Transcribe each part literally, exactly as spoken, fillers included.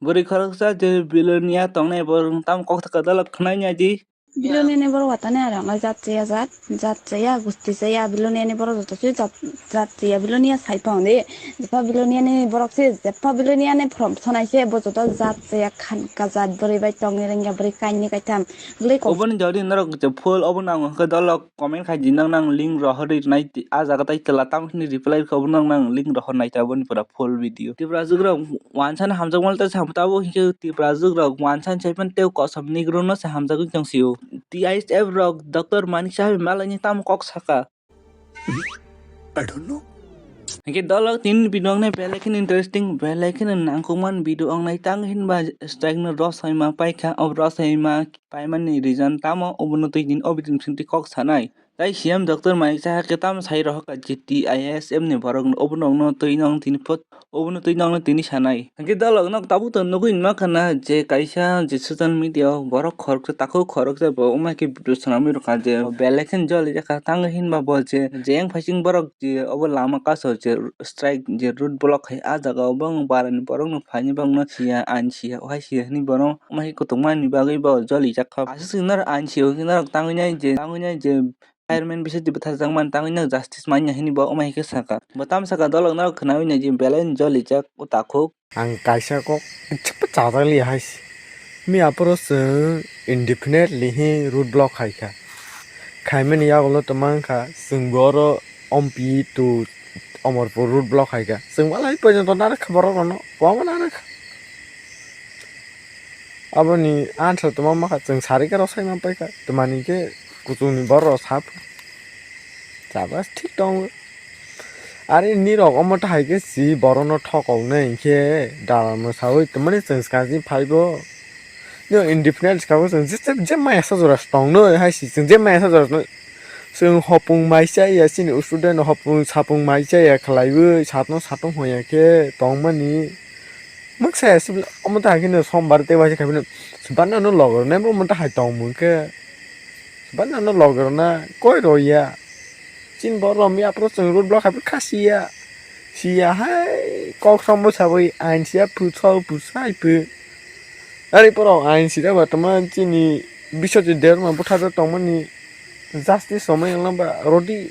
Bwrwi khoroksa je Bilonia tongnai borok tamo kok sakha dalok khwnai nai di. Bilonia ni borok watani aro ang jat chaya jat, jat chaya, gusti chaya, Bilonia ni borok joto se jat, jat chaya, Bilonia sai tong di. Jepha Bilonia ni borok se, jepha Bilonia ni from sonai se, bo joto jat chaya khan ka jat bwrwi bai tongni rengya bwrwi kainwi kaitham. Bwrwi kok. Oboni jodi norok je full obo nang hwnkhe dalok comment khai di nang nang link rohorwi nai ti, ah jaga tai twla tamo hwnwi reply khe obo nang nang link rohor nai ta oboni pura full video. Tipra jugrok wansa no hamjak mal ta sam tabo hwnkhe Tipra jugrok wansa ni saipan tei kosom Negro no se hamjagwi tong sio. T I S F rok Doctor Manik Saha bai malaini tamo kok saka. I don't know. Hingke dolok tin video ongnai belai kheno interesting, belai kheno nangkukman video ongnai, tang hinba strike no rw saima paikha, o rw saima paimani reason tamo obono twi tin o video ni bisingtwi kok sanai. Tai C M Doctor Manik Saha khe tamo sai rohorkha je T I S F ni borok no obono twi nong tini phot Obono twi nokno tini sanai. Hingke dolok nok tabuk to nugui ma khana je kaisa je social media o borok khoroksa takhuk khoroksa bo wngma khe video swnamwi rwkha je belai khe joli jakha tang hinba bo je jeng phaising borok je obo lama kaso je strike je road block khai ah jaga o bang barani borok no phaini bang no siya ain siya ohai siya hinwi bono wngma khe kwtwkma ni bagwi bo joli jakha aswk se norok ain siya hwnkhe norok tangwi nai je tangwi nai je Fireman bising twi bwtharjakmani tangwi no justice manya hwnwi bo wngma hai khe sakha. Bo tamo sakha dolok norok khwnawi nai je belai no jolijak o takhuk. Ang kaisa kok kichik bo chajak liya hai se. Miya aphuru chwng indefinitely hi road block khai kha. Khaimani yagulo tongma wngkha chwng bo oro Ompi to Omorpur road block khai kha. Chwng walai porjonto narwk kha borok rokno. Kwbangma narwk kha. Aboni answer tongma wngkha chwng sari khe rw sai man paikha. Twmani khe kuchukni borok rok sa phu. Chaba thik tongo. Are nirok omo tahai khe si borokno thokoknai hinkhe dala mwsawi twmani chwng swkang si phaibo. Nirok independent swkang chwng je, je, je maya sa jora se tongnai hai si chwng je maya sa jora se tongnai. Chwng hopung mai chaya chini student hopung sapung mai chaya khlaiwi satno satong hoya khe tongmani. Mwksa ya sibla omo ta haikhe no sombar tei waisa khaibino. Sibana no logo rwnai bo omo ta hai tongmung khe. Sibana no logo rwna koi roya. Chin bo rom ya pro chwng road block hai kha siya. Siya hai kok sombo sawi ain siya phu chau phu sai phu. Ari poro ain sida ba tama chini biswajit debbarma bwtharjak tongmani justice romwi wngna ba rodi.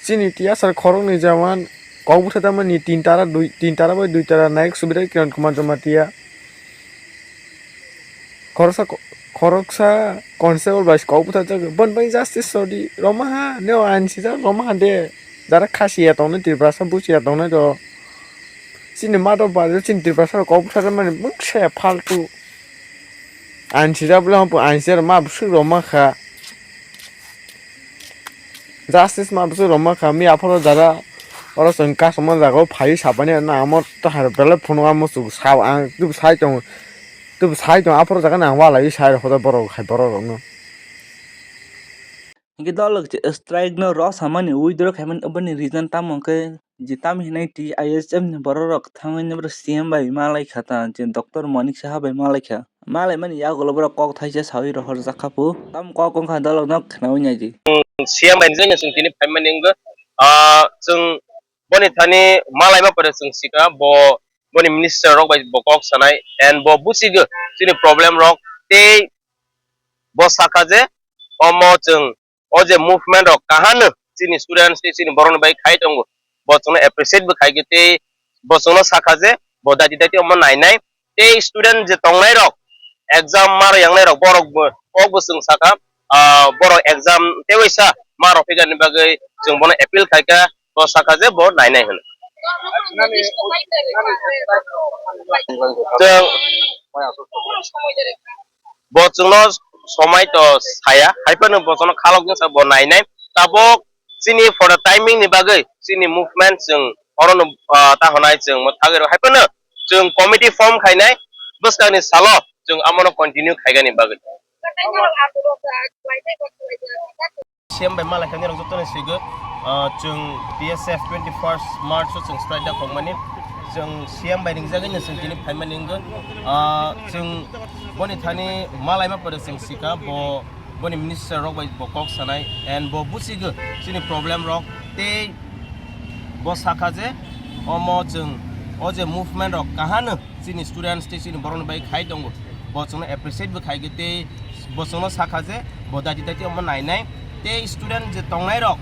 Chini tiyasar khoroknwi jawan kok bwtharjakmani tin tara dui, tin tara bai dui tara Nayok Subedar Kiran Kumar Jamatia. Khoroksa ko-, khoroksa constable bai kok bwtharjak. Bon bai justice rodi. Roma ha, neo ain sijak roma ha de. Jara khasi ya tongnai Tiprasa buchi ya tongnai do. Chini mato bai chini Tiprasa kok bwtharjakmani mungsa ya faltu. Ain sijak bwle hwn ain sijak ma bwswk roma kha. Justice ma bwswk roma kha, mi aphuru jara oro chwng customer jaga o phaiwi sabani na amo tahar belai phunuk amo chwng sa ang tubu sai tongo, tubu sai tongo aphuru jaga nang walaiwi sai rokho borok hai borok rokno. Hingke dolok je strike no rw samani withdraw khaimani oboni reason tamo hwnkhe je tamo hinai T I S F ni borok rok thangwi nw C M bai malai kha ta je Doctor Manik Saha bai malai kha. Malaimani yagulo borok kok thaisa sawi rohorjak kha phu. Tamo kok wngkha dolokno khwnawi nai di. C M bai nijak ni chwng tini phaimani wngkha. Ah, chwng boni thani malaima pore chwng sikha bo boni minister rok bai bo kok sanai and bo buchigo chini problem rok tei bo sakha je omo chwng o je movement rok kaham no chini students tei chini borok ni bai khai tongo, bo chwngno appreciate bo khai khe tei bo chwngno sakha je bo daiti daiti omo nainai tei student je tongnai rok exam ma rw yangnai rok borok bo kok bo chwng sakha, ah, borok exam tei waisa ma rw phikani bagwi chwng bono appeal khai kha, bo sakha je bo nainai hwnwi. Chwng bo chwngno somai to saya, hai phano bo chwngno khalok jwngsa bo nainai. Tabuk chini for the timing ni bagwi chini movement chwng orono, ah, ta hwnai chwng mo thagwi rw hai phano chwng committee form khainai bwskangni salo chwng amono continue khaigani bagwi. C M bai malai kha nirok joto ni swigo, ah, chwng T S F twenty first March o chwng strike da khokmani. Chwng C M bai ringjagwi no chwng tini phaimani wngkha. Ah, chwng boni thani malaima pore chwng sikha bo boni minister rok bai bo kok sanai and bo buchigo chini problem rok tei bo sakha je omo chwng O je movement rok kahano chini students tei chini borokni bai khai tongo, bo chwngno appreciate bo khai khe tei bo chwngno sakha je bo dati dati omo nainai tei student je tongnai rok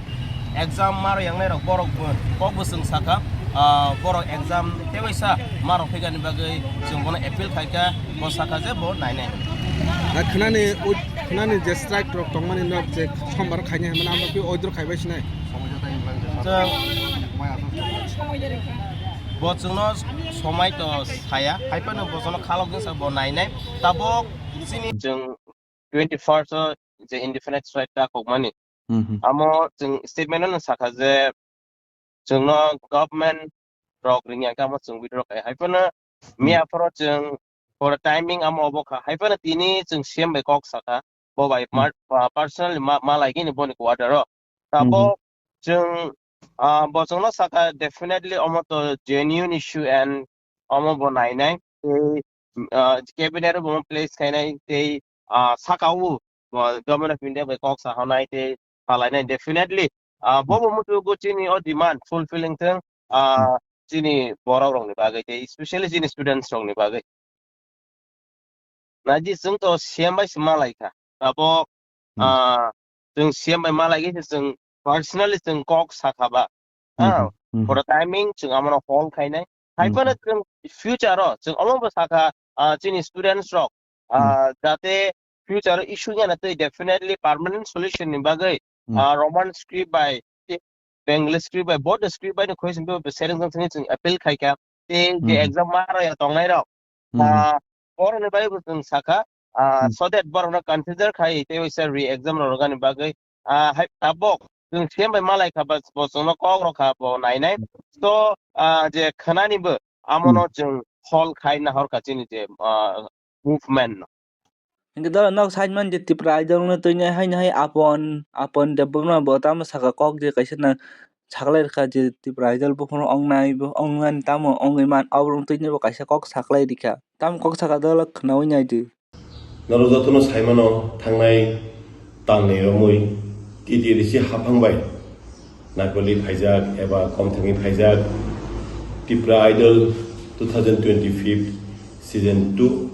exam maro yangnai rok borok bo kok bo chwng sakha, ah, borok exam tei waisa maro phaikani bagwi chwng bono appeal khai kha, bo sakha je bo nainai. Na khwnani, khwnani je strike rok tongmani nok je sombar khainai hwnmani amo khe withdraw khaibai sinai. Chwng bo chwngno somai to saya, hai phano bo chwngno khalok jesa bo nainai. Tabok chini chwng twenty first o je indefinite strike ta kokmani. Hmm, hmm. Amo chwng statement no sakha je chwngno government rok ringya khe amo chwng withdraw khai. Hai phano Hmm. miya phoro chwng for a timing amo obo kha. Hai phano tini chwng C M bai kok sakha. Bo bai Hmm. mar-, pa-, personally ma, ma lai gini boni quarter o. Hmm, Tabok hmm. chwng, ah, bo chwngno sakha definitely omo to genuine issue and omo bo nainai. Tei, ah, cabinet o bo place khainai tei, ah, saka o bo Government of India bai kok sahanai tei palainai definitely. Ah, bo Hmm. bo mutugo chini o demand fulfilling thwng, ah, Hmm. chini borok rokni bagwi tei especially chini students rokni bagwi. Naji chwng to C M bai se malai kha. Abo, Hmm. ah, chwng C M bai malai khe chwng personally chwng kok sakha ba. Hmm, Ah, hmm, hmm. for a timing chwng amono hol khainai. Hai Hmm, phano hmm. chwng future o chwng omo bo sakha, ah, chini students rok, Hmm. ah, jate future o issue yana tei definitely permanent solution ni bagwi, Hmm. ah, Roman script bai, Bengali script bai, both script bai ni khoi simi bo sereng jang sini chwng appeal khai kha. Tei je Hmm. exam ma rok ya tongnai rok, Hmm. ah, borokni bagwi bo chwng sakha, ah, Hmm. so that borokno consider khai tei waisa re-exam rok rwgani bagwi, ah, hai tabok chwng C M bai malai kha ba bo chwngno kok rw kha bo nainai. Hmm. So, ah, je khwnani bo amono Hmm. chwng hol khai nahor kha chini je, ah, movement no. Hingke dolo nok side man je Tipra Idol no twi nai haino hai Apon, Apon Debbarma bo tamo saka kok je kaisa na saklai rwkha je Tipra Idol buphuru ong nai, bo ong nani tamo ongwi man, oborok twi nai bo kaisa kok saklai rikha. Tamo kok saka dolo khwnaui nai di. Norok jotono saimano thangnai talni romwi T T A D C haphang bai naikoli phaijak eba kom thangwi phaijak Tipra Idol two thousand twenty-five season two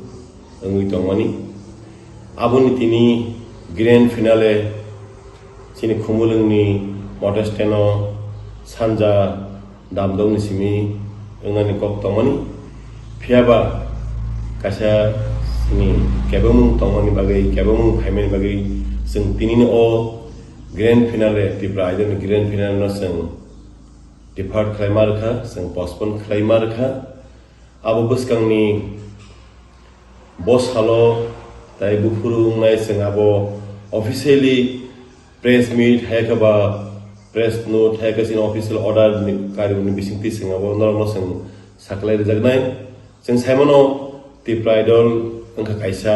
wngwi tongmani. Aboni tini grand finale chini Khumulwngni Motor Stand-o sanja damdokni simi wngnani kok tongmani. Phiya ba kaisa chini kebengmung tongmani bagwi, kebengmung phaimani bagwi chwng tinini o grand finale, Tipra Idol-ni grand finale-no chwng defer khlaima rwkha, chwng postpone khlaima rwkha. Abo bwskangni bo salo tai buphuru wngnai chwng abo officially press meet hai khe ba press note hai khe chini official order ni kariyokni bisingtwi chwng abo norokno chwng saklai rwjaknai. Chwng saimano Tipra Idol wngkha kaisa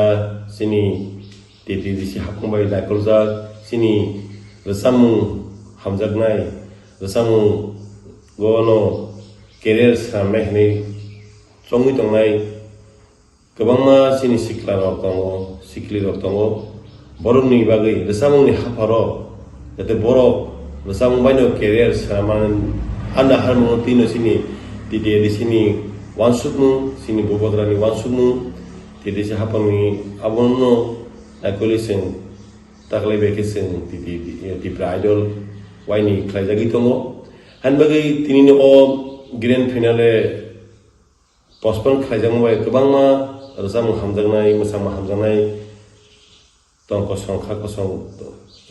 chini T T D C haphang bai naikoljak chini rwchapmung hamjaknai, rwchapmung bono career swnamnai hwnwi chongwi tongnai. Kwbangma chini sikla rok tongo, sikli rok tongo. Borokni bagwi rwchapmungni hapharo, jate borok rwchapmung baino career swnamani anda harmung tino chini T T A D C ni uansukmung, chini Bubagrani uansukmung, T T A D C haphangni abono naikoli chwng taklai bai khe chwng T T A D C, Tipra Idol waini khlaijagwi tongo. Hani bagwi tinini o grand finale postpone khlaijakma bai kwbangma rwchapmung hamjaknai, mwsamung hamjaknai tong kosong kha kosong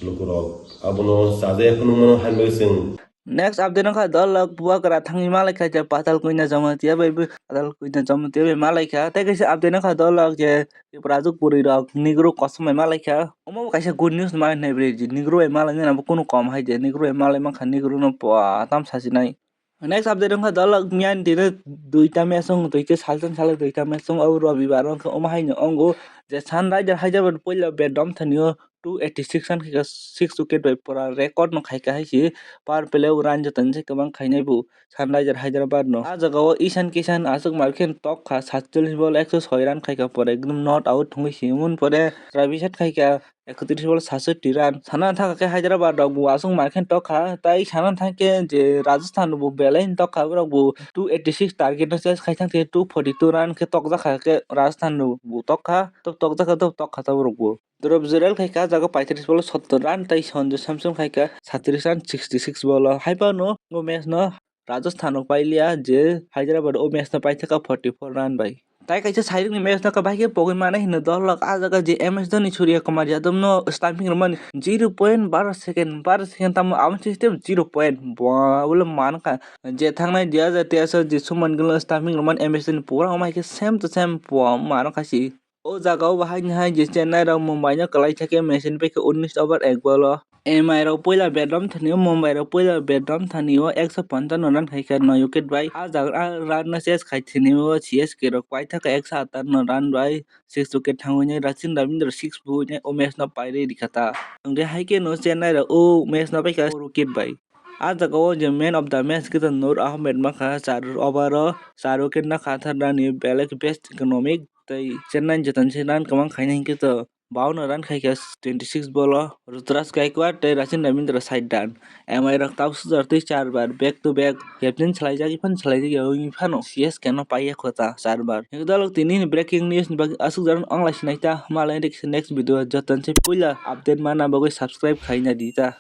lukurok abono chajaya phunukmano hani bagwi chwng. Next update wngkha dolok Bubagra thangwi malaikha je Patal Kanya Jamatia bai bo, Patal Kanya Jamatia bai malaikha. Tei kaisa update wngkha dolok je Tiprajwk bwrwirok Negro kosom bai malaikha. Omo bo kaisa good news ma hinwi bre je Negro bai malainani bo kunu kom hai je Negro bai malai mankha Negro no pua tam sachinai. Next update wngkha dolok miyani tino duita match wng twi khe salsa salsa duita match wng o Robibar wngkha omo haino wngo je Sunrider Hyderabad puila bedom thani o two eighty six run khaika six wicket bai pura record no khaika hai se power play o run joto ni se kwbang khainai bo Sunrisers Hyderabad no. Ah jaga o Ishan Kishan aswk mar khe tok kha, satchallis ball ekso soi run khaika pore ekdom not out thungwi simon pore Travis Head khaika ekatris ball satshoti run. Sana thangkha khe Hyderabad rok bo aswk mar khe tok kha, tai sana thangkhe je Rajasthan rok bo belai tok kha, borok bo two eighty six target no chase khai thang khe two forty two run khe tok jak kha khe Rajasthan rok bo tok kha, tok jak kha, tok kha ta borok bo. Dhruv Jurel khaika ah jaga paitris ball o sottor run, tai Sanju Samson khaika satris run sixty six ball o. Hai phano o match no Rajasthan rok pailiya je Hyderabad o match no paithaka forty four run bai. Tai kaisa sairik ni match no kabai khe pogwi manai hino dol rok. Ah jaga je M S Dhoni, Surya Kumar Yadav no stumping rwmani zero point baro second, baro second tamo abo system zero point. Bwle mankha je thangnai dui hajar teis o je Shubman Gill no stumping rwmani M S Dhoni pura wngma hai khe same to same bw mankha si. O jaga o bo haini hai je Chennai rok Mumbai no kwlai thangkhe match ni paikhe unnish over ek ball o. M I rok puila bat rom thani o, Mumbai rok puila bat rom thani o ekso ponchano run khaikha noi wicket bai. Ah jaga ah run no chase khai thani o C S K rok paithaka ekso atanno run bai six wicket thangwi nai Rachin Ravindra six buwi nai o match no pairwi rikha ta. Hwnkhe hai khe no Chennai rok o match no paikha four wicket bai. Ah jaga o je man of the match khe to Noor Ahmed mankha char over o char wicket no khathar rani belai khe best economic tei Chennai joto ni se run kwbang khainai hinkhe to bauno run khaikha twenty six ball o Ruturaj Gaikwad tei Rachin Ravindra side run. M I rok tabuk swkjak tei char bar back to back captain swlaijak iphano swlaijak ya wngwi phano C S K no paiya kho ta char bar. Hwnkhe dalok tini ni breaking news ni bagwi aswk jora wng lai sinai ta malai next video joto ni se puila update mana bagwi subscribe khaina di ta.